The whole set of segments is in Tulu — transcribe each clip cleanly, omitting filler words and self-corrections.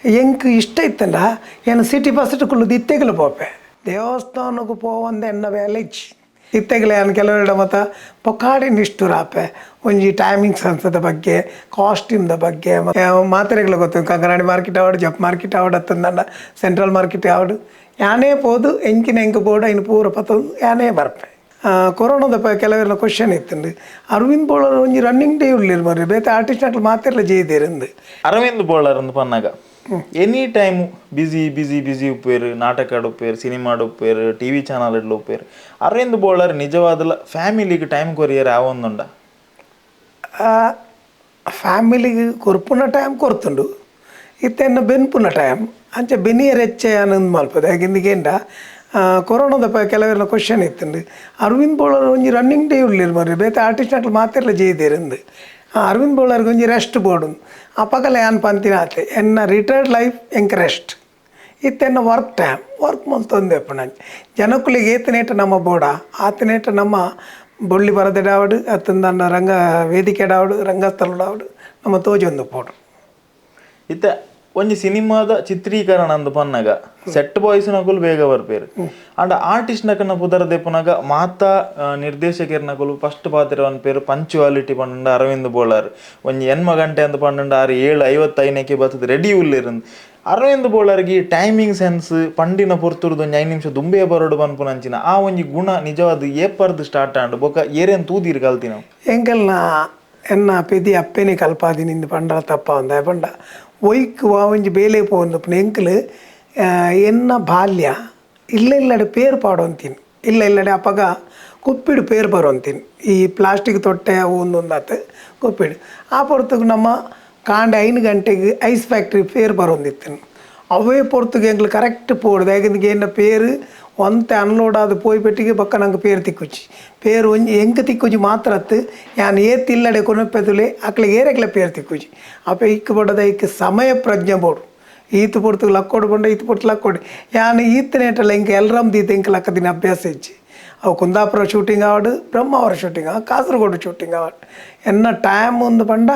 ಎಂಕ್ ಇಷ್ಟ ಇತ್ತಂಡ ಏನು ಸಿಟಿ ಬಸ್ ಕುಳ್ಳುದು ಇತ್ತೆಗಲು ಪೋಪೆ ದೇವಸ್ಥಾನಕ್ಕೆ ಪೋವಂದ ಎನ್ನ ಬೇಲೆ ಇಚ್ಚಿ ಇತ್ತೆಗಲೇ ನಾನು ಕೆಲವೆರಡು ಮತ ಪೊಕ್ಕಾಡಿ ನಿಷ್ಠುರಾಪೆ ಒಂಜಿ ಟೈಮಿಂಗ್ ಸೆನ್ಸದ ಬಗ್ಗೆ ಕಾಸ್ಟ್ಯೂಮ್ದ ಬಗ್ಗೆ ಮಾತ್ರೆಗಳು ಗೊತ್ತು ಕಂಕನಾಡಿ ಮಾರ್ಕೆಟ್ ಆವಡು ಜಪ್ ಮಾರ್ಕೆಟ್ ಆವಡು ಅತ್ತಂದಂಡ ಸೆಂಟ್ರಲ್ ಮಾರ್ಕೆಟ್ ಆವಡು ಯಾನೇ ಪೋದು ಎಂಕಿನ ಎಂಕ್ ಬೋಡು ಐನು ಪೂರ ಪತ್ತೊಂದು ಯಾನೇ ಬರ್ಪೆ. ಕೊರೋನಾದ ಕೆಲವೆಲ್ಲ ಕ್ವಶನ್ ಇತ್ತುಂಡು ಅರವಿಂದ್ ಬೋಳರ್ ಒಂಜಿ ರನ್ನಿಂಗ್ ಡೇ ಉಳ್ಳಿರು ಮರ್ರೆ ಬೇತೆ ಆರ್ಟಿಸ್ಟ್ ನಕ್ಲು ಮಾತೆರ್ಲ ಜೈದೇರಿಂದು. ಅರವಿಂದ್ ಬೋಳರ್ ಅಂದ್ ಪನ್ನಾಗ any time busy busy busy ಉಪ್ಪೇರು, ನಾಟಕ ಉಪ್ಪೇರು, ಸಿನಿಮಾ ಉಪ್ಪೇರು, ಟಿವಿ ಚಾನಲ್ ಇಡ್ಲು ಉಪ್ಪೇರು. ಅರವಿಂದ್ ಬೋಳರ್ ನಿಜವಾದಲ ಫ್ಯಾಮಿಲಿಗೆ ಟೈಮ್ ಕೊರಿಯರ್ ಆವೊಂದುಂಡ? ಫ್ಯಾಮಿಲಿಗೆ ಕೊರ್ಪುನ ಟೈಮ್ ಕೊರ್ತುಂಡು, ಇತ್ತೆನ್ನ ಬೆನ್ಪುನ ಟೈಮ್ ಅಂಚೆ ಬೆನಿಯರ್ ಹೆಚ್ಚೆ ಆನಂದ್ ಮಲ್ಪದೆ. ಯಾಕೆಂದಿಗೇಂಡ ಕೊರೋನಾದ ಕೆಲವೆಲ್ಲ ಕ್ವಶನ್ ಇತ್ತುಂಡು ಅರವಿಂದ್ ಬೋಳರ್ ಒಂಜಿ ರನ್ನಿಂಗ್ ಡೇ ಉಳ್ಳಿರು ಮರ್ರೆ ಬೇತೆ ಆರ್ಟಿಸ್ಟ್ ನಕ್ಲು ಮಾತೆರ್ಲ ಜೈದೇರಿಂದು. ಅರವಿಂದ್ ಬೋಳರ್ಗೆ ಒಂಜಿ ರೆಸ್ಟ್ ಬೋಡು ಅಪಗಲ ಯಾನ್ ಪಂತಿನ ಆತೆ ಎನ್ನ ರಿಟೈರ್ಡ್ ಲೈಫ್ ಎಂಕ್ ರೆಸ್ಟ್ ಇತ್ತೆನ್ನ work time work ಮಲ್ತೊಂದು ಎಪ್ಪುನಂಚ ಜನಕುಲಿಗೆ ಏತನೇಟ ನಮ್ಮ ಬೋಡ ಆತನೇಟ ನಮ್ಮ ಬೊಳ್ಳಿ ಬರದೆಡಾವಡು ಅತ್ತಂದನ್ನ ರಂಗ ವೇದಿಕೆಡಾವಡು ರಂಗಸ್ಥಳಡಾವಡು ನಮ್ಮ ತೋಜೊಂದು ಪೋಡು. ಇತ್ತೆ ಒಂಜಿ ಸಿನಿಮಾದ ಚಿತ್ರೀಕರಣ ಅಂದ್ ಪನ್ನಗ ಸೆಟ್ ಬಾಯ್ಸ್ ನಕುಲು ಬೇಗ ಬರ್ಪೇರು, ಅಂಡ ಆರ್ಟಿಸ್ಟ್ ನಕನ ಪುದರ್ ದೆಪ್ಪುನಗ ಮಾತಾ ನಿರ್ದೇಶಕರ್ ನಕುಲು ಫಸ್ಟ್ ಪಾತ್ರ ಪೇರು ಪಂಚುವಾಲಿಟಿ ಪಂಡ ಅರವಿಂದ್ ಬೋಳಾರ್ ಒಂಜಿ 8 ಗಂಟೆ ಅಂದ್ ಪಂಡ ಆರು 7:55ಕ್ಕೆ ಬರ್ತದೆ ರೆಡಿ ಉಲ್ಲೇರಂದು. ಅರವಿಂದ್ ಬೋಳಾರ್ಗೆ ಟೈಮಿಂಗ್ ಸೆನ್ಸ್ ಪಂಡಿನ ಪೊರ್ತುರ್ದು ಒಂಜಿ 5 ನಿಮಿಷ ದುಂಬೆ ಬರೋಡು ಪನ್ಪುನಂಚಿನ ಆ ಒಂಜಿ ಗುಣ ನಿಜವಾದ ಏಪರ್ದು ಸ್ಟಾರ್ಟ್ ಆಂಡ್ ಬೊಕ ಏರೇನ್ ತೂದೀರ್ ಕಲ್ತಿನ? ಎಂಕಲ್ನ ಎನ್ನ ಪೆದಿ ಅಪ್ಪೆನೆ ಕಲ್ಪಾದಿನಿಂದ ಪಂಡ ತಪ್ಪ ಅಂದ ಪಂಡ ಒಯ್ಕ್ ಒಂಜಿ ಬೇಲೆ ಪೋವೊಂದುಪ್ಪುನ ಎಂಕಲ್ ಎನ್ನ ಬಾಲ್ಯ ಇಲ್ಲ ಇಲ್ಲಡೆ ಪೇರು ಪಾಡೊಂತೀನಿ ಇಲ್ಲ ಇಲ್ಲಡೆ ಅಪಗ ಕುಪ್ಪಿಡು ಪೇರು ಬರೋಂತೀನಿ ಈ ಪ್ಲಾಸ್ಟಿಕ್ ತೊಟ್ಟೆ ಅವು ಒಂದೊಂದಾತು ಕುಪ್ಪಿಡು ಆ ಪೊರ್ತುಗು ನಮ್ಮ ಕಾಂಡೆ 5 ಗಂಟೆಗೆ ಐಸ್ ಫ್ಯಾಕ್ಟ್ರಿ ಪೇರು ಬರೋಂದಿತ್ತು. ಅವೇ ಪೊರ್ತುಗೆ ಎಂಕ್ಲು ಕರೆಕ್ಟ್ ಪೋಡುದು ಯಾಕಂದ್ರೆ ಏನ ಪೇರು ಒಂತೆ ಅನ್ಲೋಡ್ ಆದ್ ಪೋಯಿ ಪೆಟ್ಟಿಗೆ ಬೊಕ್ಕ ನಂಗೆ ಪೇರು ತಿಕ್ಕುಚಿ ಪೇರು ಒಂಜಿ ಎಂಕ್ ತಿಕ್ಕುಜಿ ಮಾತ್ರ ಅತ್ತು ಯಾನ್ ಏತ್ ಇಲ್ಲಡೆ ಕೊನೊಪ್ಪೆದುಲೆ ಅಕ್ಲೆಗ್ ಏರೆಗ್ಲ ಪೇರು ತಿಕ್ಕುಜಿ. ಅಪೆ ಇಕ್ಕು ಬಡದ ಇಕ್ ಸಮಯ ಪ್ರಜ್ಞೆ ಬೋಡು ಈತ್ ಪೊರ್ತುಗು ಲಕ್ಕೋಡು ಪಂಡ ಈತ್ ಪೊರ್ತು ಲಕ್ಕೋಡು ಯಾನ್ ಈತನೇಟಲ ಎಂಕ್ ಎಲ್ರಮ್ ದೀತ ಎಂಕ್ ಲಕ್ಕದಿನ ಅಭ್ಯಾಸ ಇಜ್ಜಿ. ಅವು ಕುಂದಾಪುರ ಶೂಟಿಂಗ್ ಆವಡ್ ಬ್ರಹ್ಮಾವರ ಶೂಟಿಂಗ್ ಆವಡ್ ಕಾಸರಗೋಡು ಶೂಟಿಂಗ್ ಆವಡ್ ಎನ್ನ ಟೈಮ್ ಒಂದು ಪಂಡ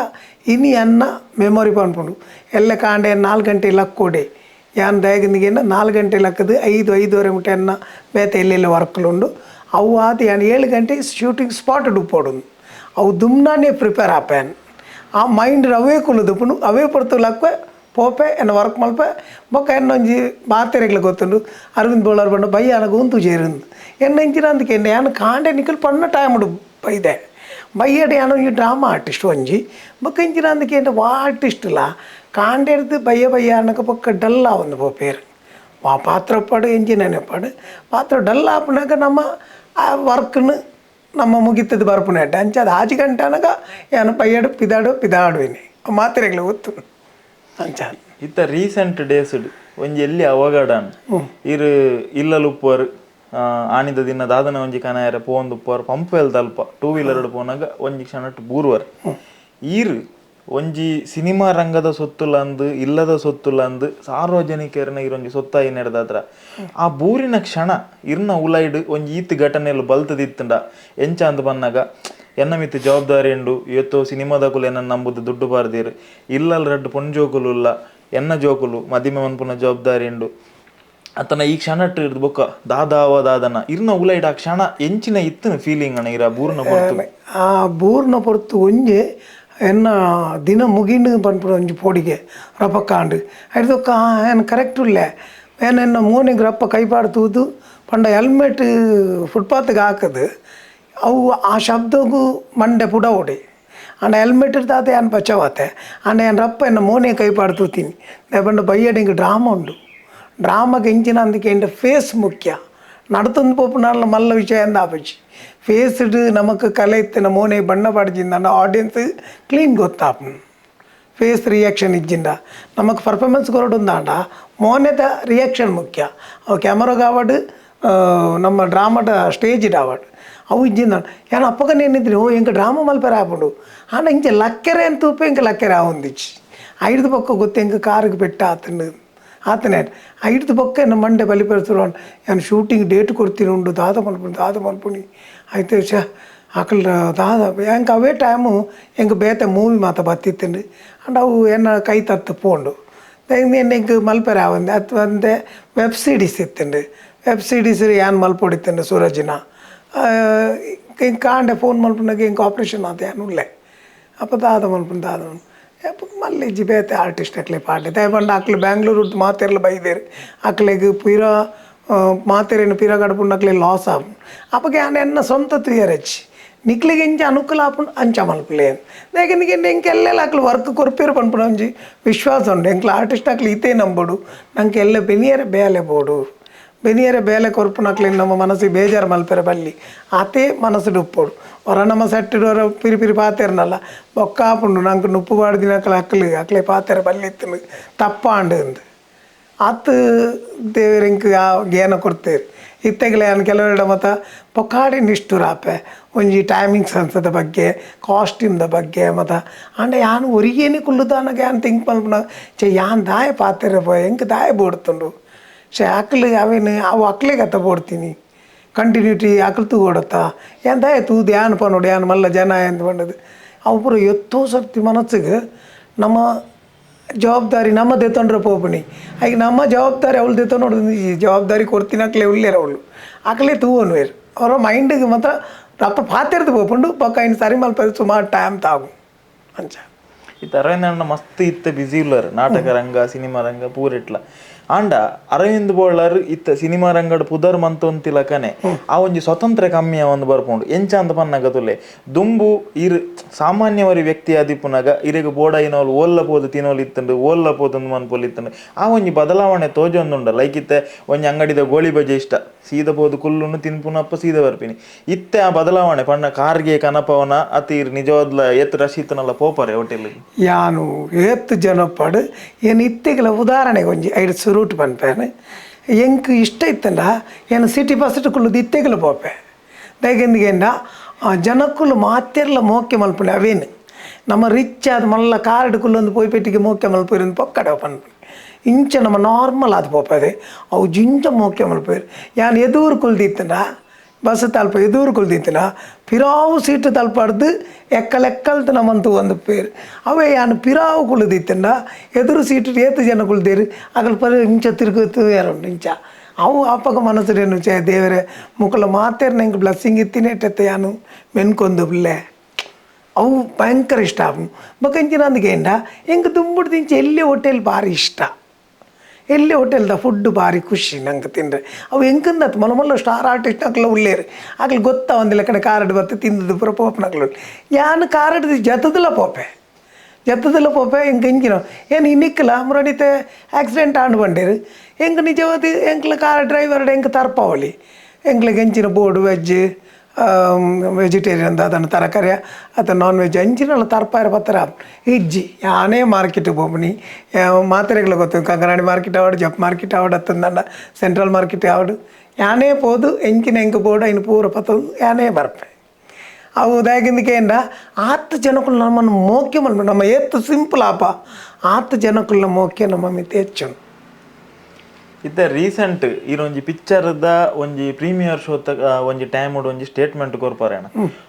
ಇನಿ ಎನ್ನ ಮೆಮೊರಿ ಪನ್ಪುಂಡು ಎಲ್ಲ ಕಾಂಡೆ 4 ಗಂಟೆ ಲಕ್ಕೋಡೆ ಯಾನ್ ದಯಗಿಂದಿಗೇನ 4 ಗಂಟೆ ಲಕ್ಕದು 5 5:30 ಮುಟ್ಟ ಎನ್ನ ಬೇತೆ ಎಲ್ಲೆಲ್ಲ ವರ್ಕ್ಲುಂಡು ಅವು ಆದ್ ಯಾನ್ 7 ಗಂಟೆ ಶೂಟಿಂಗ್ ಸ್ಪಾಟ್ ಡುಪ್ಪೊಡುಂದು ಅವು ದುಮ್ನಾನೇ ಪ್ರಿಪೇರ್ ಆಪೇನ್ ಆ ಮೈಂಡ್ ಅವೇ ಕುಲ್ಲುದುಪ್ಪುಂಡು ಅವೇ ಪೊರ್ತು ಲಕ್ವೆ ಪೋಪೆ ಎನ್ನ ವರ್ಕ್ ಮಲ್ಪೆ ಬೊಕ್ಕ ಎನ್ನೊಂಜಿ ಮಾತೆರೆಗ್ಲ ಗೊತ್ತುಂಡು ಅರವಿಂದ್ ಬೋಳಾರ್ ಪಂಡ ಬಯ್ಯಾನಗ ಉಂತು ಜೇರಿಂದು ಎನ್ನ ಇಂಚಿನ ಅಂದಕ್ಕೆ ಎನ್ನ ಯಾನ್ ಕಾಂಡೆ ನಿಕಲ್ ಪಣ್ಣ ಟೈಮ್ ಉಂಡು ಬೈದೆ ಬಯ್ಯಡೆ ಯಾನ್ ಒಂಜಿ ಡ್ರಾಮಾ ಆರ್ಟಿಸ್ಟ್ ಒಂಜಿ ಬೊಕ್ಕ ಇಂಚಿನ ಅಂದಕ್ಕೆ ಎನ್ನ ವಾ ಆರ್ಟಿಸ್ಟ್ಲ ಕಾಂಡೆರ್ದು ಬಯ್ಯ ಬಯ್ಯ ಅನ್ನಕ ಬೊಕ್ಕ ಡಲ್ ಆವೊಂದು ಪೋಪೇರು ವಾ ಪಾತ್ರ ಪಡು ಎಂಜಿನ ಪಡು ಪಾತ್ರ ಡಲ್ ಆಪುನಗ ನಮ್ಮ ಆ ವರ್ಕ್ನು ನಮ್ಮ ಮುಗಿತದ ಬರ್ಪುನೆಟ್ ಅಂಚ ಅದು ಆಜಿ ಗಂಟೆ ಅನಗ ಯಾನ್ ಬಯ್ಯಡು ಪಿದಾಡು ಪಿದಾಡುವಿನಿ ಮಾತೆರೆಗ್ಲ ಗೊತ್ತು ಅಂಚ. ಇತ್ತ ರೀಸೆಂಟ್ ಡೇಸ್ ಒಂಜಿ ಎಲ್ಲಿ ಅವಘಡನ್ ಇರು ಇಲ್ಲಲುಪ್ಪುವರು ಆನಿದ ದಿನ ದಾದನ ಒಂಜಿ ಕನಾಯರ ಪೋವೊಂದುಪ್ಪುವರು ಪಂಪ್ವೆಲ್ ತಲ್ಪ ಟೂ ವೀಲರ್ ಪೋನಾಗ ಒಂಜಿ ಕ್ಷಣಟ್ ಬೂರ್ವರ್ ಈರು ಒಂಜಿ ಸಿನಿಮಾ ರಂಗದ ಸೊತ್ತುಲಂದು ಇಲ್ಲದ ಸೊತ್ತುಲಂದು ಸಾರ್ವಜನಿಕರನ ಇರೊಂಜಿ ಸೊತ್ತಾಯಿ ನಡೆದಾತ್ರ ಆ ಬೂರಿನ ಕ್ಷಣ ಇರ್ನ ಉಲೈಡ್ ಒಂಜಿ ಈತ್ ಘಟನೆಲು ಬಲ್ತದಿತ್ತಂಡ ಎಂಚ ಅಂದ್ ಬನ್ನಾಗ ಎನ್ನ ಮಿತ್ತು ಜವಾಬ್ದಾರಿ ಉಂಡು ಇವತ್ತು ಸಿನಿಮಾದಕುಲು ಎನ್ನ ನಂಬುದು ದುಡ್ಡು ಬಾರ್ದಿರು ಇಲ್ಲಲ್ ರಡ್ಡು ಪೊಣ್ಣು ಜೋಕುಲು ಇಲ್ಲ ಎನ್ನ ಜೋಕುಲು ಮದಿಮೆ ಮನ್ಪುನ ಜವಾಬ್ದಾರಿ ಉಂಡು ಅತನ ಈ ಕ್ಷಣ ಇರ್ದು ಬೊಕ್ಕ ದಾದಾವ ದಾದನ ಇರ್ನ ಉಲೈಡ್ ಆ ಕ್ಷಣ ಎಂಚಿನ ಇತ್ತನ ಫೀಲಿಂಗ್ ಅಣ್ಣ ಇರ ಬೂರ್ನ ಪೊರ್ತು ಆ ಬೂರ್ನ ಪೊರ್ತು ಒಂಜಿ ಎನ್ನ ದಿನ ಮುಗಿಂಡು ಪನ್ಪುನ ಒಂಜಿ ಪೋಡಿಗೆ ರಪಕ್ಕಾಂಡು ಐಡ್ದೊಕ್ಕ ಏನ್ ಕರೆಕ್ಟ್ ಉಲ್ಲೆ ಏನ್ ಎನ್ನ ಮೋನಿಗೆ ರಪ್ಪ ಕೈಪಾಡು ತೂದು ಪಂಡ ಹೆಲ್ಮೆಟ್ ಫುಟ್ಪಾತ್ಗೆ ಹಾಕದು ಅವು ಆ ಶಬ್ದಗೂ ಮಂಡೆ ಪುಡ ಓಡಿ ಅಂಡ ಹೆಲ್ಮೆಟ್ ಇರ್ತಾತೆ ಏನ್ ಬಚಾವಾತೆ ಅಂಡ ಏನ್ ರಪ್ಪ ಎನ್ನ ಮೋನೆ ಕೈಪಾಡು ತೂತೀನಿ ಪಂಡ ಬಯ್ಯಡ ಹಿಂಗೆ ಡ್ರಾಮ ಉಂಡು ಡ್ರಾಮಾಗೆ ಇಂಚಿನ ಅಂದಕ್ಕೆ ಎಂಡ ಫೇಸ್ ಮುಖ್ಯ ನಡ್ತೊಂದು ಪೋಪುನಾಲ ಮಲ್ಲ ವಿಷಯ ಅಂದ ಆಪುಜಿ ಫೇಸ್ಡ್ ನಮಕ್ ಕಲೆ ಇತ್ತಿನ ಮೋನೆ ಬಣ್ಣ ಪಾಡ್ಜಿಂದ ಆಡಿಯನ್ಸ್ ಕ್ಲೀನ್ ಗೊತ್ತಾಪುಂಡು ಫೇಸ್ ರಿಯಾಕ್ಷನ್ ಇಜ್ಜಿಂಡ ನಮಕ್ ಪರ್ಫಾರ್ಮೆನ್ಸ್ ಕೊರಡುಂದಾಂಡ ಮೋನೆದ ರಿಯಾಕ್ಷನ್ ಮುಖ್ಯ ಅವು ಕ್ಯಾಮರಾಗ ಆವಡ್ ನಮ್ಮ ಡ್ರಾಮಾದ ಸ್ಟೇಜ್ ಆವಡ್ ಅವು ಇಜ್ಜಿಂದ ಯಾನ್ ಅಪ್ಪಗ ನೇನಿದ್ರಿ ಓ ಎಂಕ್ ಡ್ರಾಮಾ ಮಲ್ಪೆರೆ ಆಪುಂಡು ಆಂಡ ಇಂಚ ಲಕ್ಕೆರೆ ಅಂತ ತೂಪೆ ಎಂಕ್ ಲಕ್ಕೆರೆ ಆವೊಂದಿಜ್ಜಿ ಐಡ್ದು ಬೊಕ್ಕ ಗೊತ್ತು ಎಂಕ್ ಕಾರಿಗೆ ಪೆಟ್ಟ ಆತುಂಡು ಆತನೇ ಐಡ್ದು ಬೊಕ್ಕ ಎನ್ನ ಮಂಡೆ ಬಲಿಪೆರೆ ಯಾನ್ ಶೂಟಿಂಗ್ ಡೇಟ್ ಕೊರ್ತಿನ ಉಂಡು ದಾದ ಮಲ್ಪುನಿ ದಾದ ಮಲ್ಪುನಿ ಐತೆ ಶ ಅಕಲ್ ದಾದ ಎಂಕ್ ಅವೇ ಟೈಮು ಎಂಕ್ ಬೇತೆ ಮೂವಿ ಮಾತ ಬತ್ತಿತ್ತುಂಡು ಅಂಡ ಅವು ಎನ್ನ ಕೈ ತತ್ತು ಪೋಂಡು ಎಂಕ್ ಮಲ್ಪೆರೆ ಆವಂದೆ ಅತ್ ಒಂದೆ ವೆಬ್ ಸೀರೀಸ್ ಇತ್ತುಂಡು ವೆಬ್ ಸೀರೀಸ್ ಯಾನ್ ಮಲ್ಪೊಡಿತ್ತುಂಡು ಸೂರಜಿನ ಕಾಂಡೆ ಫೋನ್ ಮಲ್ಪುನಾಗ ಎಂಕ್ ಆಪ್ರೇಷನ್ ಆತ ಯಾನ್ ಉಲ್ಲೆ ಅಪ್ಪ ದಾದ ಮಲ್ಪುಂಡು ದಾದ ಅಪ್ಪ ಮಲ್ಲಿಜ್ಜಿ ಬೇತೆ ಆರ್ಟಿಸ್ಟ್ ಅಕ್ಲೆ ಪಾಡ್ಲೆ ದಾಯೆ ಪಂಡ ಅಕ್ಲು ಬ್ಯಾಂಗ್ಳೂರು ಮಾತೆರ್ಲ ಬೈದೇರು ಅಕ್ಲೆಗ್ ಪೂರ ಮಾತೆರೇನು ಪಿರ ಗಡಪುಂಡು ಅಕ್ಲೆ ಲಾಸ್ ಆಪುಂಡು ಅಪ್ಪಗೆ ಯಾನ್ ಎನ್ನ ಸ್ವಂತ ತುಯರಚ್ಚಿ ನಿಕ್ಲೆಗ್ ಎಂಚ ಅನುಕೂಲ ಆಪುಂಡು ಅಂಚ ಮಲ್ಪುಲೆ ದಾಯೆ ಎಂಕ್ ಎಲ್ಲೆಲ್ಲ ಅಕ್ಲು ವರ್ಕ್ ಕೊರ್ಪೇರು ಪನ್ಪುನ ಒಂಜಿ ವಿಶ್ವಾಸ ಉಂಡು ಎಂಕ್ಲ ಆರ್ಟಿಸ್ಟ್ ಅಕ್ಲು ಇತೇ ನಂಬೊಡು ನಂಗೆ ಎಲ್ಲ ಬೆನಿಯರೆ ಬೇಲೆ ಬೋಡು ಬೆನಿಯರೆ ಬೇಲೆ ಕೊರ್ಪುನಕ್ಲೆ ನಮ್ಮ ಮನಸ್ಸಿಗೆ ಬೇಜಾರು ಮಲ್ಪೆರೆ ಬಲ್ಲಿ ಆತೇ ಮನಸ್ಸುಡು ಉಪ್ಪೊಡು ಹೊರ ನಮ್ಮ ಸೆಟ್ಟಿಡು ಹೊರ ಪಿರಿ ಪಿರಿ ಪಾತೆರ್ನಲ್ಲ ಬೊಕ್ಕ ಆಪುಂಡು ನಂಗೆ ನುಪ್ಪು ಪಾಡ್ದಿನಕ್ಲೆ ಅಕ್ಲು ಅಕ್ಲೆ ಪಾತೆರ ಬಲ್ಲಿ ಇತ್ತುಂಡು ತಪ್ಪಾಂಡು ಅಂದ್ ಆತ್ ದೇವೆರ್ ಎಂಕ್ ಆ ಗೇನ ಕೊಡ್ತೇರು ಇತ್ತೆಗ್ಲೆ ಯಾನ್ ಕೆಲವೆರಡ ಮತ ಪೊಕ್ಕಾಡಿ ನಿಷ್ಠುರ ಆಪೆ ಒಂಜಿ ಟೈಮಿಂಗ್ ಸೆನ್ಸದ ಬಗ್ಗೆ ಕಾಸ್ಟ್ಯೂಮ್ದ ಬಗ್ಗೆ ಮತ ಆಂಡ ಯಾನ್ ಒರಿಗೇನೆ ಕುಲ್ಲುದಾನಗ ಯಾನ್ ಥಿಂಕ್ ಮಲ್ಪುನ ಛೆ ಯಾನ್ ದಾಯ ಪಾತೆರ ಪೋಯೆ ಎಂಕ್ ದಾಯ ಬೋಡ್ತುಂಡು ಛೆ ಅಕ್ಲು ಅವೇನು ಅವು ಅಕ್ಲೆಗ್ ಅತ್ತ ಬೋಡ್ತೀನಿ ಕಂಟಿನ್ಯೂಟಿ ಅಕ್ಲು ತೂವೊಡತ್ತ ಯಾನ್ ದಾಯ ತೂದು ಯಾನ್ ಪನೊಡು ಯಾನ್ ಮಲ್ಲ ಜನ ಎಂದ್ ಪಂಡದು ಅವು ಪೂರ ಎತ್ತೋ ಸರ್ತಿ ಮನಸ್ಸಿಗೆ ನಮ್ಮ ಜವಾಬ್ದಾರಿ ನಮ್ಮ ದೆತ್ತೊಂಡ್ರೆ ಪೋಪುನಿ ಐಕ್ ನಮ್ಮ ಜವಾಬ್ದಾರಿ ಅವಳು ದೆತ್ತೊಂಡು ಈ ಜವಾಬ್ದಾರಿ ಕೊಡ್ತೀನಿ ಅಕ್ಲೆ ಉಲ್ಲೇರು ಅವಳು ಅಕ್ಲೆ ತೂವೊನುವೆರ್ ಅವರ ಮೈಂಡಿಗೆ ಮಾತ್ರ ರಪ್ಪ ಪಾತೆರ್ದು ಪೋಪುಂಡು ಬೊಕ್ಕ ಐನ್ ಸರಿ ಮಲ್ಪೆರೆ ಸುಮಾರು ಟೈಮ್ ತಾಗು ಅಂಚ. ಇತ್ತೆ ಅರವಿಂದ್ ಅಣ್ಣ ಮಸ್ತ್ ಇತ್ತೆ ಬಿಸಿ ಉಲ್ಲರ್ ನಾಟಕ ರಂಗ ಸಿನಿಮಾ ರಂಗ ಪೂರೆಟ್ಲ ಆಂಡ ಅರವಿಂದ್ ಬೋಳರ್ ಇತ್ತ ಸಿನಿಮಾ ರಂಗಡ್ ಪುದರ್ ಮಂತೊಂತಿಲಕನೆ ಆ ಒಂಜಿ ಸ್ವತಂತ್ರ ಕಮ್ಮಿ ಒಂದು ಬರ್ಪುಂಡು ಎಂಚ ಅಂತ ಪನ್ನಗ ತುಲೆ ದುಂಬು ಇರ್ ಸಾಮಾನ್ಯವರಿ ವ್ಯಕ್ತಿ ಆದಿಪ್ಪುನಗ ಇರೆಗ್ ಬೋಡಾಯಿನೋಲು ಓಲ್ಲ ಪೋದು ತಿನೋಲು ಇತ್ತುಂಡು ಓಲ್ಲ ಪೋದು ಮನ್ಪೊಲು ಇತ್ತುಂಡು ಆ ಒಂಜಿ ಬದಲಾವಣೆ ತೋಜೊಂದುಂಡ ಲೈಕ್ ಇತ್ತೆ ಒಂಜಿ ಅಂಗಡಿದ ಗೋಳಿ ಬಜೆ ಇಷ್ಟ ಸೀದ ಪೋದು ಕುಲ್ಲುನು ತಿನ್ಪುನಪ್ಪ ಸೀದ ಬರ್ಪಿನಿ ಇತ್ತೆ ಆ ಬದಲಾವಣೆ ಪಣ್ಣ ಕಾರ್ಗೆ ಕನಪವನ ಅತಿ ಇರ್ ನಿಜವಾದ್ಲ ಏತ್ ರಶ್ ಇತ್ತನಲ್ಲ ಪೋಪರೆ ಹೋಟೆಲ್ ಯಾನು ಏತ್ ಜನಪಡು ಏನು ಇತ್ತೆಗಳ ಉದಾಹರಣೆಗೆ ಒಂಜಿ ಐಡ್ ಸುರೂಟ್ ಪನ್ಪೇನೆ ಎಂಕ್ ಇಷ್ಟ ಇತ್ತಂಡ ಏನು ಸಿಟಿ ಬಸ್ ಕುಲ್ಲುದು ಇತ್ತೆಗಳ ಪೋಪೆ ದಾಯೆಂದಿಗೆಂಡ ಜನಕ್ಕುಲು ಮಾತೆರ್ಲ ಮೋಕೆ ಮಲ್ಪುಂಡು ಅವೇನು ನಮ್ಮ ರಿಚ್ ಆದ ಮಲ್ಲ ಕಾರ್ಡ್ ಕುಲ್ಲೊಂದು ಪೋಯ್ಪೆಟ್ಟಿಗೆ ಮೋಕೆ ಮಲ್ಪುರು ಪೊಕ್ಕಡ ಪನ್ಪುಂಡು ಇಂಚ ನಮ್ಮ ನಾರ್ಮಲ್ ಆದ್ ಪೋಪದೆ ಅವು ಜಿಂಚ ಮೋಕೆ ಮಲ್ಪೇರು ಯಾನ್ ಎದೂರು ಕುಲ್ದಿತ್ತಂಡ ಬಸ್ ತಲ್ಪ ಎದೂರು ಕುಲ್ದಿತ್ತನ ಪಿರಾವು ಸೀಟು ತಲ್ಪಾಡ್ದು ಎಕ್ಕಲೆಕ್ಕಲ್ದು ನಮ್ಮಂತೂ ಒಂದು ಪೇರು ಅವೇ ಯಾನು ಪಿರಾವು ಕುಳ್ದಿತ್ತಂಡ ಎದುರು ಸೀಟು ಏತು ಜನ ಕುಳ್ದೇರು ಅಗಲ್ ಪರ ಇಂಚ ತಿರುಗುತ್ತು ಯಾರುಂಡು ಇಂಚ ಅವು ಅಪ್ಪಗ ಮನಸ್ಸುಡೇನು ಚೇ ದೇವರೇ ಮುಕ್ಕಲ ಮಾತೇರು ನಂಗೆ ಬ್ಲೆಸ್ಸಿಂಗ್ ಇತ್ತಿನೇಟತ್ತೆ ಯಾನು ಮೆನ್ಕೊಂದು ಬಿಲ್ಲೆ ಅವು ಭಯಂಕರ ಇಷ್ಟ ಆಪುಂಡು ಬೊಕ್ಕ ಇಂಚಿನ ಅಂದ್ಕೇಂಡ ಎಂಕ್ ದುಂಬುಡ್ದು ಇಂಚ ಎಲ್ಲಿ ಹೋಟೆಲ್ ಭಾರಿ ಇಷ್ಟ ಎಲ್ಲಿ ಹೋಟೆಲ್ದ ಫುಡ್ ಭಾರಿ ಖುಷಿ ನಂಗೆ ತಿಂದರೆ ಅವು ಎಂಕಂದತ್ತು ಮೊಲ ಮೊಲ್ಲ ಸ್ಟಾರ್ ಆರ್ಟಿಸ್ಟ್ ಅಕ್ಲ ಉಲ್ಲೇರು ಅಕ್ಲು ಗೊತ್ತಾ ಒಂದಿಲ್ಲ ಕಡೆ ಕಾರಡ್ ಬತ್ತು ತಿಂದದ್ದು ಪೂರ ಪೋಪನಕ್ಲು ಯಾನ್ ಕಾರಡ್ ಜತದಲ ಪೋಪೆ ಜತದಲ ಪೋಪೆ ಎಂಕ್ ಇಂಚಿನ ಏನು ಇನ್ನಿಕ್ಕಲ ಮುರಣಿತೆ ಆಕ್ಸಿಡೆಂಟ್ ಆಂಡ್ ಬಂಡೇರು ಎಂಕ್ ನಿಜವಾದ ಎಂಕ್ಲ ಕಾರ್ ಡ್ರೈವರ್ ಎಂಕ್ ತರ್ಪಾವಳಿ ಎಂಕ್ಲಿಗೆ ಎಂಚಿನ board veg vegetarian ಅದನ್ನು ತರಕಾರಿ ಅಥವಾ ನಾನ್ ವೆಜ್ ಅಂಚಿನಲ್ಲ ತರ್ಪಾರ ಪತ್ತರ ಇಜ್ಜಿ ಯಾನೇ ಮಾರ್ಕೆಟ್ ಪೋಪುನಿ ಮಾತ್ರೆಗಳು ಗೊತ್ತು ಕಂಕನಾಡಿ ಮಾರ್ಕೆಟ್ ಆವಡು ಜಪ್ ಮಾರ್ಕೆಟ್ ಆವಡು ಅತ್ತಂದಂಡ ಸೆಂಟ್ರಲ್ ಮಾರ್ಕೆಟ್ ಆವಡು ಯಾನೇ ಪೋದು ಎಂಚಿನ ಎಂಕ್ ಬೋರ್ಡು ಐನು ಪೂರ ಪತ್ತೊಂದು ಯಾನೇ ಬರ್ಪೆ ಅವು ದಾಯಕಿಂದಕೇಂಡ ಆತ್ ಜನಕ್ಕುಲು ನಮ್ಮನ್ನು ಮೋಕೆ ಮಲ್ಪು ನಮ್ಮ ಏತ್ ಸಿಂಪಲ್ ಆಪ ಆತ್ ಜನಕ್ಕುಲ್ನ ಮೋಕೆ ನಮ್ಮ ಮಿತಿ ಹೆಚ್ಚು. ಇತ್ತೆ ರೀಸೆಂಟ್ ಈರೊಂಜಿ ಪಿಕ್ಚರ್ದ ಒಂಜಿ ಪ್ರೀಮಿಯರ್ ಶೋ ಒಂಜಿ ಟೈಮ್ ಒಂಜಿ ಸ್ಟೇಟ್ಮೆಂಟ್ ಕೊರ್ಪಾರೇಣ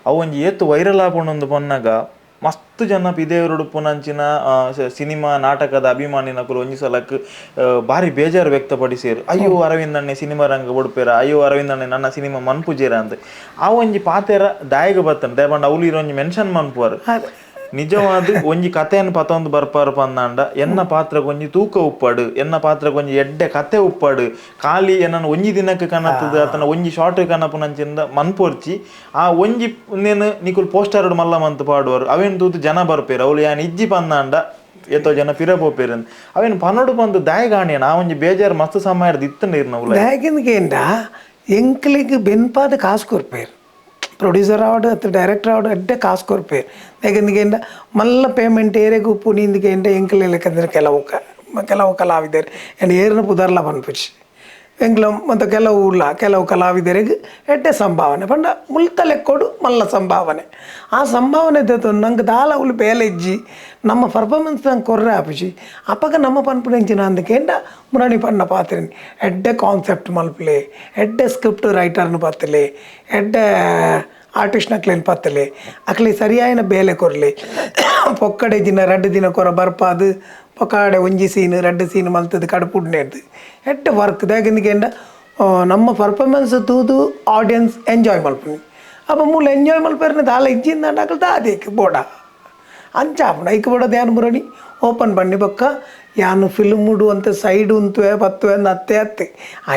ಅವು ಒಂಜಿ ಏತ್ ವೈರಲ್ ಆಪುಂಡೊಂದು ಪೊನ್ನಗ ಮಸ್ತ್ ಜನ ಪಿದೇವರುಡು ಪುನಂಚಿನ ಸಿನಿಮಾ ನಾಟಕದ ಅಭಿಮಾನಿನಕುಲು ಒಂಜಿ ಸಲಕ್ ಭಾರಿ ಬೇಜಾರು ವ್ಯಕ್ತಪಡಿಸಿರು ಅಯ್ಯೋ ಅರವಿಂದ್ ಅಣ್ಣೆ ಸಿನಿಮಾ ರಂಗ ಬುಡ್ಪೇರ ಅಯ್ಯೋ ಅರವಿಂದ್ ಅಣ್ಣೆ ನನ್ನ ಸಿನಿಮಾ ಮನ್ಪುಜೇರ ಅಂತ ಆ ಒಂಜಿ ಪಾತೆರ ದಾಯಗ ಬತ್ತನ ದಯಪಂಡ ಅವ್ಲು ಇರೊಂಜಿ ಮೆನ್ಷನ್ ಮನ್ಪುವರು ನಿಜವಾದ ಒಂಜಿ ಕಥೆಯನ್ನು ಪತೊಂದು ಬರ್ಪಾರು ಪಂದಾಂಡ ಎನ್ನ ಪಾತ್ರಕ್ಕೆ ಒಂಜಿ ತೂಕ ಉಪ್ಪಾಡು ಎನ್ನ ಪಾತ್ರಕ್ಕೆ ಒಂಜಿ ಎಡ್ಡೆ ಕತೆ ಉಪ್ಪಾಡು ಖಾಲಿ ಎನ್ನನ್ನು ಒಂಜಿ ದಿನಕ್ಕೆ ಕನತ್ತದ ಆತನ ಒಂಜಿ ಶಾರ್ಟ್ ಕನಪುನಂಚಿಂದ ಮನ್ಪೊರ್ಚಿ ಆ ಒಂಜಿ ನೇನು ನಿಕುಲ್ ಪೋಸ್ಟರ್ ಮಲ್ಲ ಮಂತ್ ಪಾಡುವರು ಅವೇನು ತೂತು ಜನ ಬರ್ಪೇರು ಅವಳು ಯಾನ್ ಇಜ್ಜಿ ಪಂದಾಂಡ ಏತೋ ಜನ ಫಿರ ಪೋಪೇರು ಅವೇನು ಪನ್ನೊಡು ಬಂದು ದಾಯಗಾಣಿಯನ ಆ ಒಂಜಿ ಬೇಜಾರು ಮಸ್ತ್ ಸಮಯ ಇತ್ತಂಡ ಇರ್ನ ದಾಯಗಿಂದ ಎಂಕ್ಲಿಗೆ ಬೆನ್ಪಾದ ಕಾಸು ಕೊರ್ಪೇರು ಪ್ರೊಡ್ಯೂಸರ್ ಆವಡು ಅಥವಾ ಡೈರೆಕ್ಟರ್ ಆವಡು ಅಡ್ಡೆ ಕಾಸು ಕೊರ್ಪೇರು ಯಾಕಂದ್ರೆ ಮಲ್ಲ ಪೇಮೆಂಟ್ ಏರೆಗ್ ಉಪ್ಪು ನೀಂದಿಗೆ ಎಂಕ್ಲೆ ಲೆಕ್ಕಂದ್ರೆ ಕೆಲವು ಕೆಲವು ಕಲಾವಿದರು ಏನು ಏರಿನ ಪುದರ್ಲ ಪನ್ಪುಚಿ ಎಂಕ್ಲ ಮತ್ತು ಕೆಲವು ಉಲ್ಲ ಕೆಲವು ಕಲಾವಿದರಿಗೆ ಎಡ್ಡೆ ಸಂಭಾವನೆ ಪಂಡ ಮುಲ್ತ ಲೆಕ್ಕೋಡು ಮಲ್ಲ ಸಂಭಾವನೆ ಆ ಸಂಭಾವನೆ ನಂಗೆ ದಾಲ ಅವಳು ಬೇಲೆ ಇಜ್ಜಿ ನಮ್ಮ ಪರ್ಫಾರ್ಮೆನ್ಸ್ ನಂಗೆ ಕೊರ್ರೆ ಆಪುಜಿ ಅಪ್ಪಗ ನಮ್ಮ ಪನ್ಪುನೆಂಚಿನ ಅಂದಕೇಂಡ ಮುರಣಿ ಪಣ್ಣ ಪಾತ್ರೆ ಎಡ್ಡೆ ಕಾನ್ಸೆಪ್ಟ್ ಮಲ್ಪಲೆ ಎಡ್ಡೆ ಸ್ಕ್ರಿಪ್ಟ್ ರೈಟರ್ನು ಪತ್ತಲೆ ಎಡ್ಡೆ ಆರ್ಟಿಸ್ಟ್ನ ಅಕ್ಲೇನು ಪತ್ತಲೆ ಅಕ್ಲೆ ಸರಿಯಾಯಿನ ಬೇಲೆ ಕೊರಲಿ ಪೊಕ್ಕಡೆ ದಿನ ರಡ್ಡು ದಿನ ಕೊರ ಬರ್ಪಾದು ಪೊಕಾಡೆ ಒಂಜಿ ಸೀನ್ ರಡ್ಡ್ ಸೀನ್ ಮಲ್ತದ್ದು ಕಡುಪುಡ್ನೇರ್ದು ಎಡ್ಡೆ ವರ್ಕ್ ದಾಯೆಂದ ನಮ್ಮ ಪರ್ಫಾರ್ಮೆನ್ಸ್ ತೂದು ಆಡಿಯನ್ಸ್ ಎಂಜಾಯ್ ಮಲ್ಪುನಿ ಅಪ್ಪ ಮೂಲ ಎಂಜಾಯ್ ಮಲ್ಪೆರ್ನ ದಾಲ ಇಜ್ಜಿಂದಾಂಡ ಅಕಲ್ ದಾದೇಕ್ ಬೋಡ ಅಂಚ ಆಪುಂಡು ಐಕ್ ಬೋಡ ಧ್ಯಾನ ಬರೋಣಿ ಓಪನ್ ಬನ್ನಿ ಬೊಕ್ಕ ಯಾನು ಫಿಲ್ಮ್ ಅಂತ ಸೈಡ್ ಉಂತುವೆ ಬತ್ತುವೆ ಅಂದ್ ಅತ್ತೆ ಅತ್ತೆ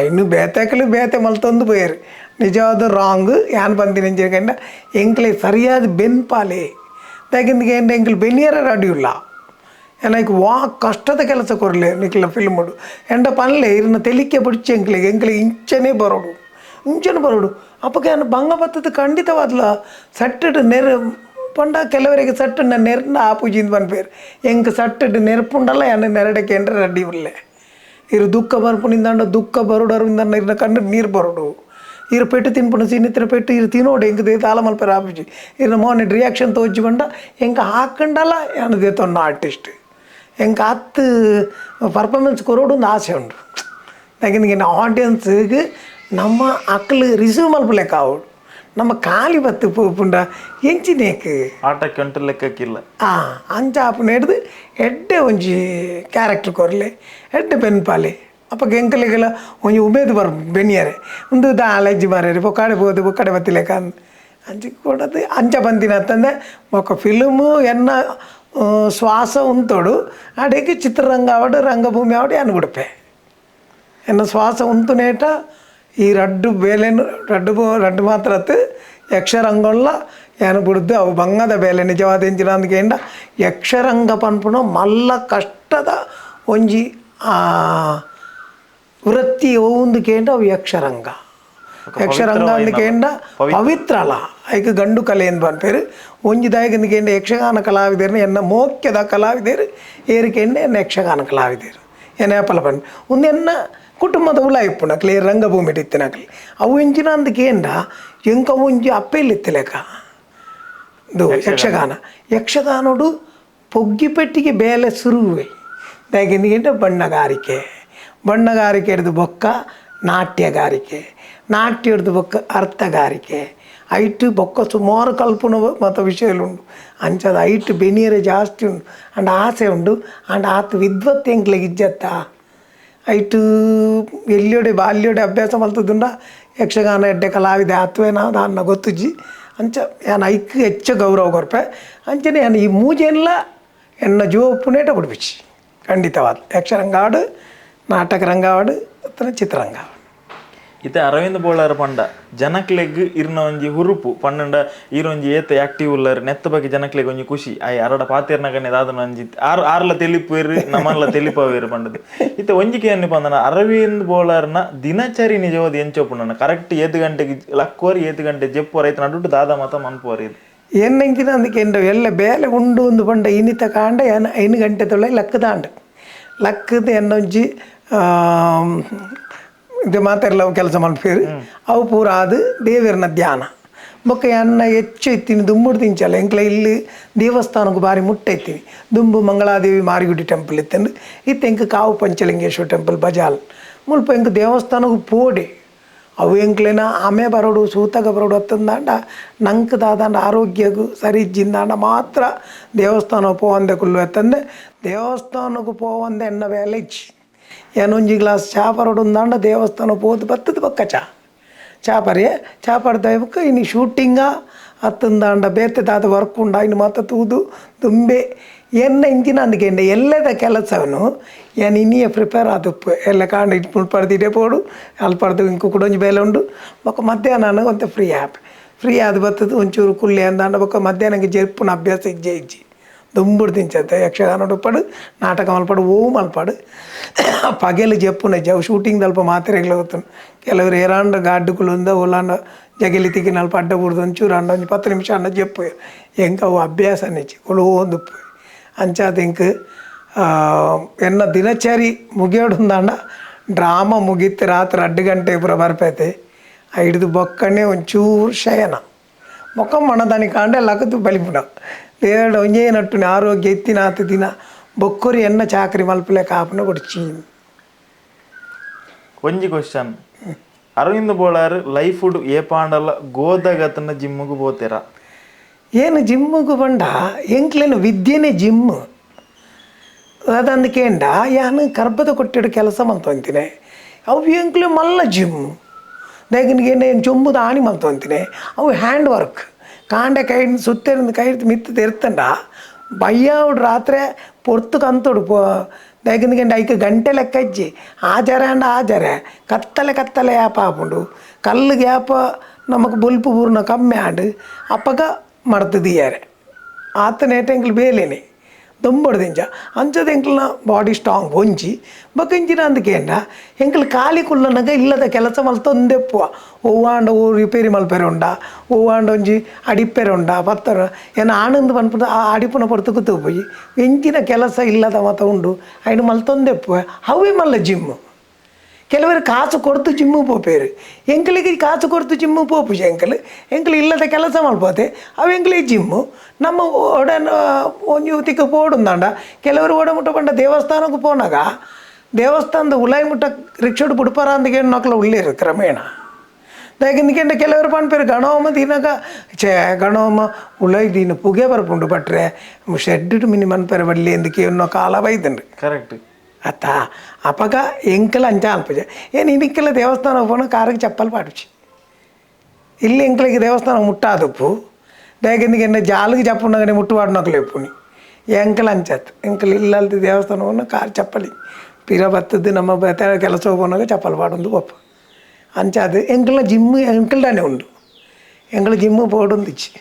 ಇನ್ನು ಬೇತೆಕಲು ಬೇತೆ ಮಲ್ತೊಂದು ಪೋಯೆರ್ ನಿಜವಾದ ರಾಂಗ್ ಯಾನ್ ಪಂತಿನ ಎಂಚಿನ ಎಂಕ್ಲೆ ಸರಿಯಾದ ಬೆನ್ಪಾಲೆ ದಾಯೆಂದ್ ಎಂಕ್ಲು ಬೆನಿಯರ ರೆಡಿ ಎನಕ್ ವಾ ಕಷ್ಟದ ಕೆಲಸ ಕೊರ್ಲೆ ನಿಕ್ಲ ಫಿಲ್ಮ್ ಎಂಡ ಪನ್ಲೆ ಇರ್ನ ತೆಲಿಕೆ ಬಿಡ್ಚಿ ಎಂಕ್ಲೆಗ್ ಎಂಕ್ಲೆಗ್ ಇಂಚನೇ ಬರೋಡು ಇಂಚನೆ ಬರೋಡು ಅಪ್ಪಗೆ ಯಾನ್ ಬಂಗ ಬತ್ತದ ಖಂಡಿತವಾದ್ಲ ಸಟ್ಟಡ್ ನೆರ್ ಪಂಡ ಕೆಲವರಿಗೆ ಸಟ್ಟನ್ನ ನೆರ್ನ ಆಪುಜಿಂದ್ ಪನ್ಪೇರ್ ಎಂಕ್ ಸಟ್ಟಡ್ ನೆರ್ಪುಂಡಲ ಯಾನ್ ನೆರಡಕ್ಕೆ ಎಂಡ್ರೆ ರೆಡಿ ಉಲ್ಲೆ ಇರು ದುಃಖ ಬರ್ಪುನಿಂದಾಂಡ ದುಃಖ ಬರೋಡರು ಇಂದಾಂಡ ಇರ್ನ ಕಣ್ಣು ನೀರು ಬರೋಡು ಇರು ಪೆಟ್ಟು ತಿನ್ಪುಣ ಸೀನಿತ್ರ ಪೆಟ್ಟು ಇರು ತಿನ್ನೋಡು ಎಂಕ್ they ತಾಲ ಮಲ್ಪೆರ್ ಆಪುಜಿ ಇರ್ನ ಮೋನೆ ರಿಯಾಕ್ಷನ್ ತೋಜಿ ಪಂಡ ಎಂಕ್ ಹಾಕಂಡಲ ಯಾನ್ ದೇತೊನ್ನ ಆರ್ಟಿಸ್ಟ್ ಎಂಕ್ ಆತ್ ಪರ್ಫಾರ್ಮೆನ್ಸ್ ಕೊರೋಡು ಒಂದು ಆಸೆ ಉಂಡು ಯಾಕೆಂದ್ರೆ ಆಡಿಯನ್ಸ್ಗೆ ನಮ್ಮ ಅಕ್ಲು ರಿಸೀವ್ ಮಲ್ಪಲೆಕ್ಕ ಆವೊಡು ನಮ್ಮ ಖಾಲಿ ಬತ್ತು ಪೋಪುಂಡ ಎಂಚಿನೇಕ್ ಆಟಕ್ಕೆ ಅಂಟು ಲೆಕ್ಕಕ್ಕಿಲ್ಲ ಅಂಚ ಆಪುನ ಹಿಡ್ದು ಎಡ್ಡೆ ಒಂಜಿ ಕ್ಯಾರೆಕ್ಟರ್ ಕೊರ್ಲೆ ಎಡ್ಡೆ ಬೆನ್ಪಾಲೆ ಅಪ್ಪಗ ಎಂಕಲೆಗೆಲ್ಲ ಒಂಜಿ ಉಮೇದು ಬರ್ ಬೆನಿಯರೆ ಒಂದು ದಾಲಜ್ಜಿ ಮಾರ್ಯಾರೆ ಬೊಕ್ಕಾಡೆ ಪೋದು ಬೊಕ್ಕಡೆ ಬತ್ತಿಲೆಕ್ಕ ಅಂಚ ಕೊಡದು ಅಂಚ ಬಂದಿನ ಅಂತಂದೆ ಬೊಕ್ಕ ಫಿಲ್ಮು ಎನ್ನ ಶ್ವಾಸ ಉಂತೋಡು ಅಡೆಗೆ ಚಿತ್ರರಂಗ ಆವಡು ರಂಗಭೂಮಿ ಆವಡು ಯಾನ್ ಬುಡ್ಪೆ ಎನ್ನ ಶ್ವಾಸ ಉಂತುನೇಟ ಈ ರಡ್ಡು ಬೇಲೆನು ರಡ್ಡು ರಡ್ಡು ಮಾತ್ರ ಯಕ್ಷರಂಗೊಲ್ಲ ಯಾನು ಬುಡ್ದು ಅವು ಬಂಗದ ಬೇಲೆ ನಿಜವಾದ ಎಂಚಿನ ಅಂದ್ಕೇಂಡ ಯಕ್ಷರಂಗ ಪನ್ಪುನ ಮಲ್ಲ ಕಷ್ಟದ ಒಂಜಿ ವೃತ್ತಿ ಒವುಂದು ಕೇಂಡ ಅವು ಯಕ್ಷರಂಗ ಯಕ್ಷರಂಗ ಅಂದ್ಕೇಂಡ ಪವಿತ್ರ ಅಲ್ಲ ಐಕ್ ಗಂಡು ಕಲೆ ಎಂದು ಪನ್ಪೇರು ಒಂಜಿ ದಾಯಕಂದು ಯಕ್ಷಗಾನ ಕಲಾವಿದರು ಎನ್ನ ಮೋಕ್ಯದ ಕಲಾವಿದರು ಏರಿಕೆಂಡ ಎನ್ನ ಯಕ್ಷಗಾನ ಕಲಾವಿದರು ಎನ್ನ ಏಪಲ ಪನ್ ಒಂದು ಎನ್ನ ಕುಟುಂಬದ ಉಲ ಇಪ್ಪುಂಡು ಅಕ್ಲೆ ರಂಗಭೂಮಿ ಇತ್ತಿನಕ್ಲೆ ಅವು ಎಂಚಿನ ಅಂದ್ಕೇಂಡ ಎಂಕ ಒಂಜಿ ಅಪ್ಪೆಲ್ ಇತ್ತಿಲೆಕ ಇದು ಯಕ್ಷಗಾನ ಯಕ್ಷಗಾನೋಡು ಪೊಗ್ಗಿ ಪೆಟ್ಟಿಗೆ ಬೇಲೆ ಸುರುವೆ ದಾಯಕೆಂದ ಬಣ್ಣಗಾರಿಕೆ ಬಣ್ಣಗಾರಿಕೆ ಹಿಡ್ದು ಬೊಕ್ಕ ನಾಟ್ಯಗಾರಿಕೆ ನಾಟ್ಯ ಹಿಡ್ದು ಬೊಕ್ಕ ಅರ್ಥಗಾರಿಕೆ ಐಟ್ ಬೊಕ್ಕ ಸುಮಾರು ಕಲ್ಪುನ ಮತ್ತು ವಿಷಯಗಳು ಉಂಡು ಅಂಚದ ಐಟ್ ಬೆನಿಯರೆ ಜಾಸ್ತಿ ಉಂಡು ಅಂಡ್ ಆಸೆ ಉಂಡು ಅಂಡ್ ಆತ ವಿದ್ವತ್ ಎಂಕ್ಲೆಗ್ ಇಜ್ಜತ್ತ ಐಟ್ ಎಲ್ಲಿಯೋಡೆ ಬಾಲ್ಯೋಡೆ ಅಭ್ಯಾಸ ಮಲ್ತದುಂಡ ಯಕ್ಷಗಾನ ಎಡ್ಡೆ ಕಲಾವಿದೆ ಆತ್ವೇನ ದಾನ್ನ ಗೊತ್ತುಜ್ಜಿ ಅಂಚ ಯಾನ್ ಐಕ್ ಹೆಚ್ಚ ಗೌರವ ಕೊರ್ಪೆ ಅಂಚನೆ ಯಾನ್ ಈ ಮೂಜೆನ್ಲ ಎನ್ನ ಜೀವ ಪುನೇಟ ಬಿಡ್ಪಿಚ್ಚಿ ಖಂಡಿತವಾದ ಯಕ್ಷರಂಗ ಆಡು ನಾಟಕ ರಂಗ ಆಡು ಅತ್ತನ ಚಿತ್ರರಂಗ ಆಡು. ಇತ್ತೆ ಅರವಿಂದ್ ಬೋಳಾರ್ ಪಂಡ ಜನಕ್ಲೆಗ್ ಇರ್ನ ಒಂಜಿ ಹುರುಪು ಪನ್ನಂಡ ಈರೊಂಜಿ ಏತ ಆಕ್ಟಿವ್ ಉಲ್ಲರ್ ನೆತ್ತ ಬಗ್ಗೆ ಜನಕ್ಲೆಗ್ ಒಂಜಿ ಖುಷಿ ಆಯ್ ಅರಡ ಪಾತೇರ್ನಗನೆ ದಾದನ ಒಂಜಿ ಆರ್ ಆರ್ಲ ತೆಲಿಪೇರು ನಮನ್ಲ ತೆಲಿಪವೇರು ಪಂಡದು. ಇತ್ತೆ ಒಂಜಿಕೆ ಅನ್ನು ಪಂದನ ಅರವಿಂದ್ ಬೋಳಾರ್ನ ದಿನಚರಿ ನಿಜವಾದ ಎಂಚೋಪುಂಡನ ಕರೆಕ್ಟ್ ಏತು ಗಂಟೆಗೆ ಲಕ್ಕುವರ್ ಏತು ಗಂಟೆ ಜೆಪ್ಪುವರ್ ಐತ ನಡುಟು ದಾದ ಮತ ಮನ್ಪುವರ್ ಇದು ಎನ್ನಂಚಿನ ಅಂದಕ್ಕೆ ಎಂಡ ಎಲ್ಲ ಬೇಲೆ ಉಂಡು ಒಂದು ಪಂಡ ಇನಿತ ಕಾಂಡ ಏನ 5 ಗಂಟೆ ತೊಳೆ ಲಕ್ಕದಾಂಡ ಲಕ್ಕದ ಎನ್ನೊಂಜಿ ಇದು ಮಾತೆಲ್ಲ ಕೆಲಸ ಮಲ್ಪೇರು ಅವು ಪೂರ ಅದು ದೇವರನ ಧ್ಯಾನ ಬೊಕ್ಕ ಎನ್ನ ಹೆಚ್ಚು ಇತ್ತೀನಿ ದುಂಬುಡು ತಿಂಚಲ್ಲ ಎಂಕ್ಲ ಇಲ್ಲಿ ದೇವಸ್ಥಾನಕ್ಕೆ ಬಾರಿ ಮುಟ್ಟ ಇತ್ತೀನಿ ದುಂಬು ಮಂಗಳಾದೇವಿ ಮಾರಿಗುಡಿ ಟೆಂಪಲ್ ಇತ್ತಂದು ಇತ್ತು ಎಂಕ್ ಕಾವು ಪಂಚಲಿಂಗೇಶ್ವರ ಟೆಂಪಲ್ ಬಜಾಲ್ ಮುಲ್ಪ ಎಂಕ್ ದೇವಸ್ಥಾನಕ್ಕೆ ಪೋಡೆ ಅವು ಎಂಕ್ಲೇನ ಆಮೆ ಬರೋಡು ಸೂತಕ ಬರೋಡು ಅತ್ತಂದಾಂಡ ನಂಕ್ ದಾದಾಂಡ ಆರೋಗ್ಯಗೂ ಸರಿ ಇಜ್ಜಿಂದಾಂಡ ಮಾತ್ರ ದೇವಸ್ಥಾನ ಪೋವಂದೆ ಕುಲ್ಲು ಎತ್ತಂದೆ ದೇವಸ್ಥಾನಕ್ಕೆ ಪೋವಂದೆ ಎನ್ನ ಬೇಲೆ ಇಚ್ಚಿ ಏನೊಂಜಿ ಗ್ಲಾಸ್ ಚಾ ಪರೋಡು ಉಂದಾಂಡ ದೇವಸ್ಥಾನ ಪೋದು ಬತ್ತದ ಬೊಕ್ಕ ಚಾ ಚಾ ಪರಿಯೆ ಚಾ ಪಡ್ದ ಬೊಕ್ಕ ಇನ್ನು ಶೂಟಿಂಗ ಅತ್ತಂದಾಂಡ ಬೇತೆ ದಾದ ವರ್ಕ್ ಉಂಡ ಇನ್ನು ಮಾತ ತೂದು ತುಂಬೆ ಎನ್ನ ಇಂಚಿನ ಅಂದಕೆಂಡ ಎಲ್ಲದ ಕೆಲಸವನ್ನು ಏನು ಇನ್ನಿಯೇ ಪ್ರಿಪೇರ್ ಆದುಪ್ಪು ಎಲ್ಲ ಕಾಂಡ ಇಟ್ಟು ಮುಲ್ಪಡ್ದು ಇಡೇ ಪೋಡು ಅಲ್ಪಡ್ದು ಇಂಕು ಕೂಡ ಒಂಜಿ ಬೇಲೆ ಉಂಡು ಬೊಕ್ಕ ಮಧ್ಯಾಹ್ನ ಒಂತೆ free app free ಆದ ಬತ್ತದ ಒಂಚೂರು ಕುಲ್ಲೆ ಅಂದಾಂಡ ಬೊಕ್ಕ ಮಧ್ಯಾಹ್ನಕ್ಕೆ ಜೆರ್ಪುನ ಅಭ್ಯಾಸ ಇಜ್ಜೆ ಇಜ್ಜಿ ದುಂಬುಡು ತಿಂಚತ್ತೆ ಯಕ್ಷಗಾನ ಉಪ್ಪಡು ನಾಟಕ ಮಲ್ಪಡು ಓವು ಮಲ್ಪಡು ಪಗೆಲು ಜೆಪ್ಪುನ ಜವು ಶೂಟಿಂಗ್ ದಲ್ಪ ಮಾತ್ರೆಗಳು ಗೊತ್ತುಂಡು ಕೆಲವರು ಏರಾಂಡ ಗಾಡ್ಡುಕುಲು ಓಲಾಂಡ ಜಗಲಿ ತಿಕ್ಕಿನ ಅಲ್ಪ ಅಡ್ಡ ಬುಡ್ದು ಒಂಚೂರು ಅಂಡ ಒಂಜಿ 10 ನಿಮಿಷ ಅಂಡ ಜೆಪ್ಪು ಎಂಕ ಅವು ಅಭ್ಯಾಸ ನೆಚ್ಚಿ ಕೊಳು ಒಂದುಪ್ಪು ಅಂಚಾದ ಎಂಕ್ ಎನ್ನ ದಿನಚರಿ ಮುಗಿಯೋಡುಂದಾಂಡ ಡ್ರಾಮಾ ಮುಗೀತು ರಾತ್ರಿ 2 ಗಂಟೆ ಪೂರ ಬರ್ಪೈತೆ ಹಿಡಿದು ಬೊಕ್ಕನೆ ಒಂಚೂರು ಶಯನ ಮೊಕ್ಕ ಮಣದಾನಿ ಕಾಂಡ ಲಗದು ಬಲಿಪುನ ದೇವಡ ಒಂಜೇ ನಟ್ಟುನೆ ಆರೋಗ್ಯ ಇತ್ತಿನ ಆತ ದಿನ ಬೊಕ್ಕೊರಿ ಎನ್ನ ಚಾಕರಿ ಮಲ್ಪಲೆ ಕಾಪುನ ಕೊಡ್ಚಿ. ಒಂಜಿ ಕ್ವಶನ್, ಅರವಿಂದ್ ಬೋಳಾರ್ ಲೈಫ್ ಏ ಪಾಂಡಲ ಗೋದಗತನ ಜಿಮ್മുಗು ಪೋತೇರ? ಏನು ಜಿಮ್ಮುಗು ಪಂಡ ಎಂಕ್ಲೇನು ವಿದ್ಯೆನೇ ಜಿಮ್. ಅದಂದಕೇಂಡ ಯಾನ್ ಕರ್ಬದ ಕೊಟ್ಟಿಡು ಕೆಲಸ ಮಲ್ತೊಂತಿನಿ ಅವು ಎಂಕ್ಲೆ ಮಲ್ಲ ಜಿಮ್ ದಾಯೆಗ್ ಏನು ಚೊಂಬುದ ಆಣಿ ಮಲ್ತೊಂತಿನಿ ಅವು ಹ್ಯಾಂಡ್ ವರ್ಕ್ ಕಾಂಡೆ ಕೈ ಸುತ್ತೆರಿಂದ ಕೈ ಮಿತ್ತ್ ತೆರ್ತಂಡ ಬಯ್ಯಾವಡು ರಾತ್ರೆ ಪೊರ್ತು ಕಂತೊಡು ಪೋ ದಾಯೆಗ್ ಐಕ್ ಗಂಟೆ ಲೆಕ್ಕ ಇಜ್ಜಿ ಆಜಾರ ಆಂಡ ಆಜಾರೆ ಕತ್ತಲೆ ಕತ್ತಲೆ ಯಾಪ ಆಪುಂಡು ಕಲ್ಲು ಗ್ಯಾಪ ನಮಕ್ ಬೊಲ್ಪು ಬೂರ್ನ ಕಮ್ಮಿ ಆಂಡ್ ಅಪಗ ಮಡ್ತ್ ದೀಯರೆ ಆತನೇಟ ಎಂಕ್ಲು ಬೇಲೆನೆ ದೊಂಬೊಡ್ದಿಂಚ ಅಂಚದ ಎಂಕ್ಲ್ನ ಬಾಡಿ ಸ್ಟ್ರಾಂಗ್ ಒಂಜಿ ಬೊಕ ಇಂಚಿನ ಅಂದಕೇಂಡ ಎಂಕ್ಲು ಖಾಲಿ ಕುಲ್ಲನಗ ಇಲ್ಲದ ಕೆಲಸ ಮಲ್ತೊಂದೆಪ್ಪುವ ಒವ್ವಾಂಡ ಓ ರಿಪೇರಿ ಮಲ್ಪೆರೆ ಉಂಡ ಒವ್ವಾಂಡ ಒಂಜಿ ಅಡಿಪೆರೆ ಉಂಡ ಪತ್ತರ ಏನ ಆನಂದ್ ಪನ್ಪುನ ಆ ಅಡಿಪುನ ಪೊರ್ತುಕು ತೂಪುಜಿ ಎಂಚಿನ ಕೆಲಸ ಇಲ್ಲದ ಮಾತ ಉಂಡು ಐನ್ ಮಲ್ತೊಂದೆಪ್ಪುವ ಅವೇ ಮಲ್ಲ ಜಿಮ್. ಕೆಲವರು ಕಾಸು ಕೊಡ್ತು ಜಿಮ್ಮು ಪೋಪೇರು ಎಂಕ್ಲಿಗೆ ಕಾಸು ಕೊಡ್ತು ಜಿಮ್ಮು ಪೋಪುಜಿ ಎಂಕಲ್ ಎಂಕ್ಲು ಇಲ್ಲದ ಕೆಲಸ ಮಲ್ಪೋತೆ ಅವು ಎಂಕ್ಲೆ ಜಿಮ್ಮು. ನಮ್ಮ ಒಡನ್ ಒಂಜಿ ತಿಕ್ಕ ಪೋಡುಂದಾಂಡ ಕೆಲವರು ಓಡ ಮುಟ್ಟ ಪಂಡ ದೇವಸ್ಥಾನಕ್ಕೆ ಪೋನಾಗ ದೇವಸ್ಥಾನದ ಉಲಾಯಿ ಮುಟ್ಟ ರಿಕ್ಷಾಡ್ ಬುಡ್ಪಾರ ಅಂದಕ್ಕೆ ನಕ್ಲ ಉಳ್ಳೇರು ಕ್ರಮೇಣ. ದಾಯೆಗ್ ಕೆಲವರು ಪನ್ಪೆರ್ ಗಣೋಮ ದಿನಗ ಛೇ ಗಣೋಮ ಉಲಾಯಿ ದಿನ ಪುಗೆ ಬರ್ಪುಂಡು ಬಟ್ರೆ ಶೆಡ್ ಮಿನಿ ಮನ್ಪೆರೆ ಬಲ್ಲಿ ಎಂದಕ್ಕೆ ಎನ್ನೋ ಕಾಲ ಬೈದುಂಡು. ಕರೆಕ್ಟ್. ಅತ್ತ ಅಪಗ ಎಂಕಲ ಅಂಚ ಅನ್ಪುಜ ಏನು ಇನಿಕ್ಕೆಲ್ಲ ದೇವಸ್ಥಾನ ಪೋನ ಕಾರಿಗೆ ಚಪ್ಪಲ್ ಪಾಡುಚಿ ಇಲ್ಲಿ ಎಂಕ್ಲಿಗೆ ದೇವಸ್ಥಾನ ಮುಟ್ಟಾದಪ್ಪು ದಾಯೆಗ್ ಜಾಲಿಗೆ ಜಪ್ಪುನಗನೆ ಮುಟ್ಟು ಎಪ್ಪುನಿ ಎಂಕಲ ಅಂಚತ್ ಎಂಕಲ್ ಇಲ್ಲಲ್ದ ದೇವಸ್ಥಾನ ಪೋನ ಕಾರ್ ಚಪ್ಪಲಿ ಪಿರ ಬತ್ತದ್ದು ನಮ್ಮ ಕೆಲಸ ಪೋನಾಗ ಚಪ್ಪಲ್ ಪಾಡೊಂದು ಪೋಪ ಅಂಚಾದ್ ಎಂಕಲ್ನ ಜಿಮ್ ಎಂಕಲ್ದಾನೆ ಉಂಡು ಎಂಕಲ್ ಜಿಮ್ಮು ಪೋಡೊಂದಿಚ್ಚಿ.